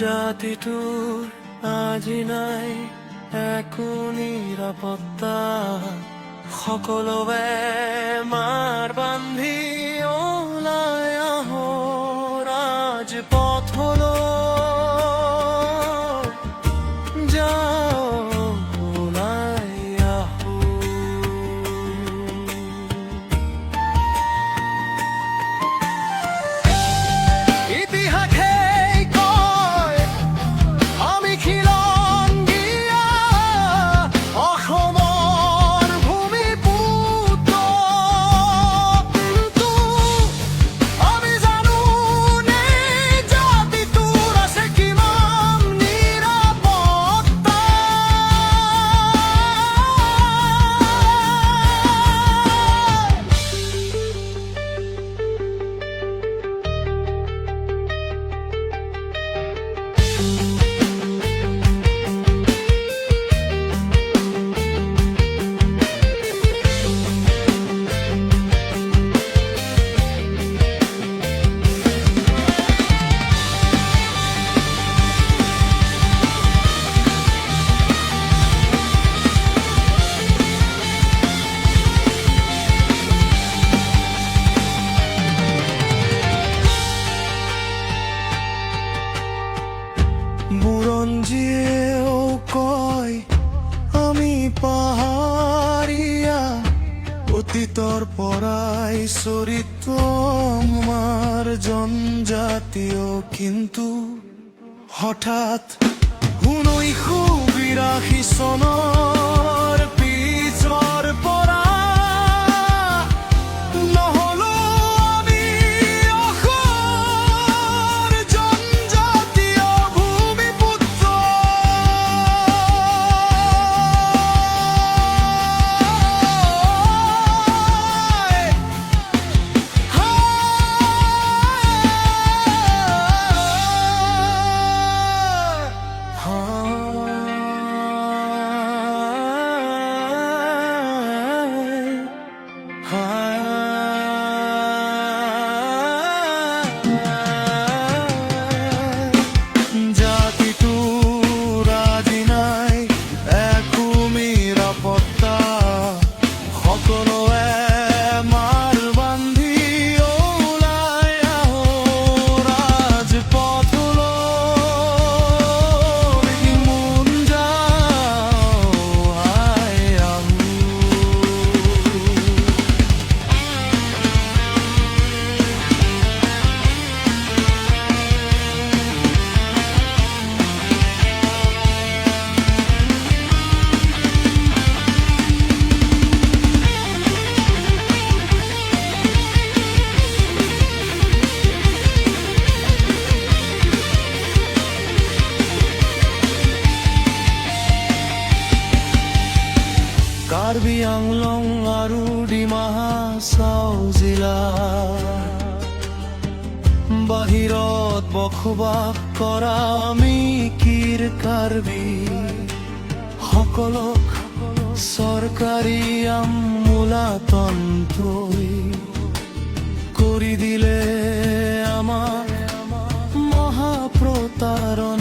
জাতিটোৰ আজি নাই একো নিৰাপত্তা। সকলোৱে মাৰ বান্ধি ওলাই আহো ৰাজপথলৈ, যাওঁ, ওলাই আহো। ইতিহাসে কয় আমি খিলঞ্জীয়া অসমৰ ভূমিপুত্ৰ, কিন্তু আমি জানো নে জাতিটোৰ আছে কিমান নিৰাপত্তা? বুৰঞ্জীয়েও কয় আমি পাহাৰীয়া, অতীতৰ পৰাই চৰিত্ৰ আমাৰ জনজাতীয়। কিন্তু হঠাৎ 1982 চনৰ পিছৰ পৰা নহলো আমি অসমৰ জনজাতীয় ভূমিপুত্ৰ। জাতিটোৰ আজি নাই একো নিৰাপত্তা। সকলোৱে মাৰ বান্ধি ওলাই আহো ৰাজপথলৈ, মন যাওঁ আহো। কাৰ্বি আংলং আৰু ডিমা হাছাও জিলা বাহিৰত বসবাস কৰা মিকিৰ কাৰ্বি সকলক চৰকাৰী আমোলাতন্ত্ৰই কৰি দিলে আমাক মহাপ্ৰতাৰণা।